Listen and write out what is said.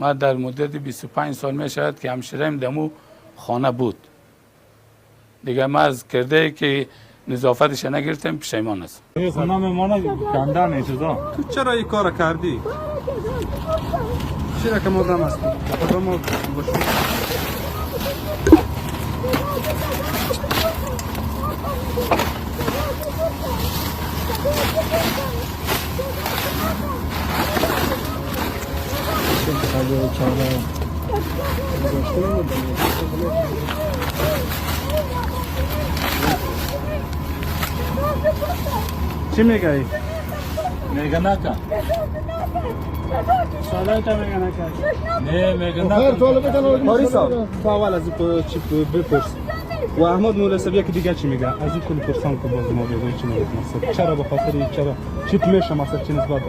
ما در مدت 25 سال می شود که همشیرم دمو خانه بود. دیگه ما از کرده که نظافتش نگرفتم پشیمان هستم. خونه میمانه کندن این چیزا. تو چرا این کار کردی؟ چرا که مردم هستی؟ خدا ما باشیم. چی میگی؟ میگه نکن. نه، میگه خیر نکن. قاری صاحب، تو اول از او چی بپرس و احمد مولا صاحب یکی دیگه چی میگه از این کل پرسان که باز ما بگوی چی میگه. مقصد چرا به خاطر این چرا چی میشه، مقصد چی نسبت داره؟